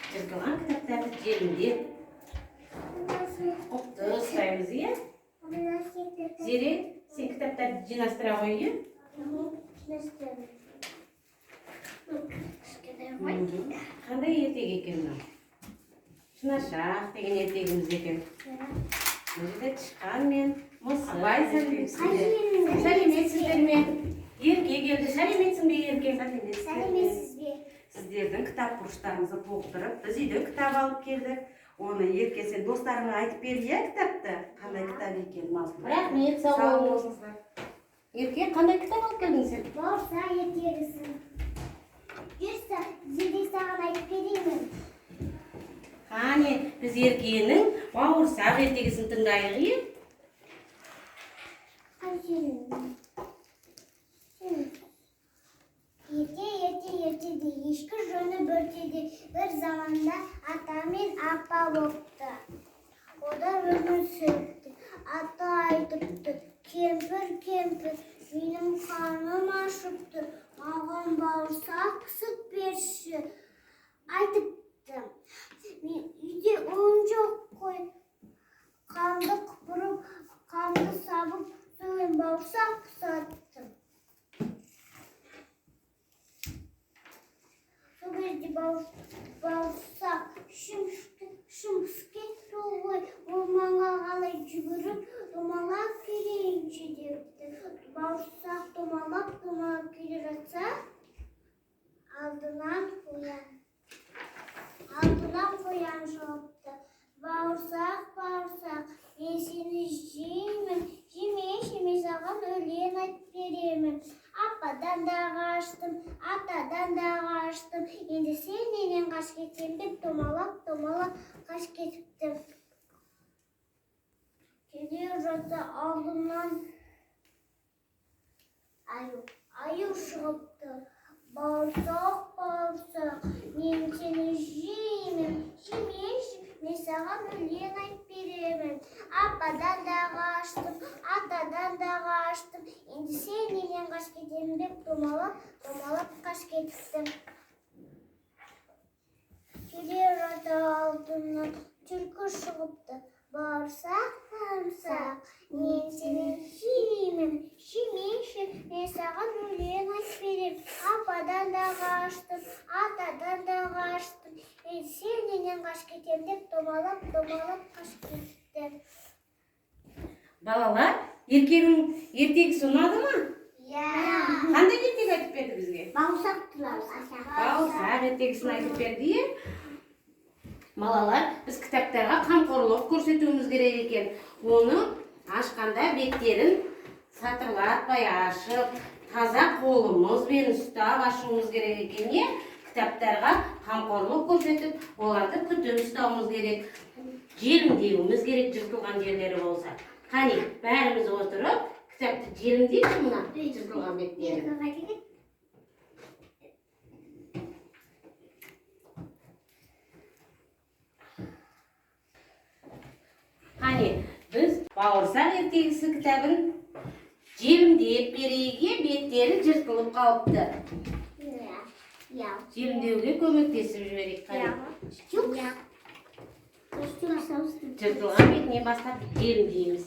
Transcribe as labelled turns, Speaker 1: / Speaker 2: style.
Speaker 1: Жыртылған кітаптарды желімдеп, құтты ұстаймыз, иә? Зере, сен кітаптарды жинастыра ғой, иә? Қандай ертегі екен мынау? Шынашақ деген ертегіміз екен. Мына жерде тышқан мен мысық. Абай, сәлеметсіздер. Сәлеметсіздер ме? Ерке келді. Сәлеметсің бе, Ерке?
Speaker 2: Сәлеметсіз бе?
Speaker 1: Сіздердің кітап бұрыштарыңызды толықтырып, біз үйден кітап алып келдік. Оны, Ерке, сен достарыңа айтып бер, иә, кітапты. Қандай кітап екенін мазмұны. Рахмет, сау болыңыздар. Ерке, қандай кітап алып келдің сен?
Speaker 2: Бауырсақ ертегісін. Жүрсе, Зере, саған айтып берейін.
Speaker 1: Қане, біз Еркенің бауырсақ ертегісін тыңдайық, иә?
Speaker 2: Қай жерін? Ерте, ерте, ертеде, ешкі жүні бөртеде, бір заманда ата мен апа болыпты. Олар өмір сүріпті. Ата айтыпты: «Кемпір, кемпір, менің қарным ашып тұр, маған бауырсақ пісіп берші». Айтыпты: «Мен үйде ұн жоқ қой, қанды қыпырып, қанды сабып, содан бауырсақ пісіріпті». Сол кезде бауырсақ шым пісіп кетті ғой, орманға қалай жүгіріп домалап келейінші депті. Бауырсақ домалап домалап келе жатса, алдынан қоян шығыпты. «Бауырсақ, бауырсақ, мен сені жеймін, жемеші, мен саған өлең айтып беремін. Ападан да қаштым, атадан да қаштым, енді сенен қашып кетемін», — деп домалап домалап қашып кетіпті. Келе жатса, алдынан аю шығыпты. «Бауырсақ, бауырсақ, мен сені жеймін, жемеші, мен саған өлең айтып беремін. Ападан да қаштым, атадан да қаштым, енді сенен қашып кетемін», — деп домалап домалап қашып кетіпті. Келе жатса, алдынан түлкі шығыпты. «Бауырсақ, бауырсақ, мен сені жеймін, жемеші, мен саған өлең айтып беремін. Ападан да қаштым, атадан да қаштым, енді сенен қашып кетемін», — деп домалап домалап қашып кетіпті.
Speaker 1: Балалар, Еркенің ертегісі ұнады ма?
Speaker 2: Иә.
Speaker 1: Қандай ертегі айтып берді бізге?
Speaker 2: Бауырсақ туралы.
Speaker 1: Бауырсақ ертегісін айтып берді, иә? Балалар, біз кітаптарға қамқорлық көрсетуіміз керек екен. Оны ашқанда беттерін сатырлатпай ашып, таза қолымызбен ұстап ашуымыз керек екен, иә? Кітаптарға қамқорлық көрсетіп, оларды күтіп ұстауымыз керек, желімдеуіміз керек жыртылған жерлері болса. Қане, бәріміз отырып кітапты желімдейікші, мына жыртылған беттерін. Қане, біз бауырсақ ертегісі кітабын желімдеп берейік, иә? Беттері жыртылып қалыпты.
Speaker 2: Иә.
Speaker 1: Желімдеуге көмектесіп жіберейік, қане.
Speaker 2: Иә.
Speaker 1: Жыртылған бетінен бастап желімдейміз.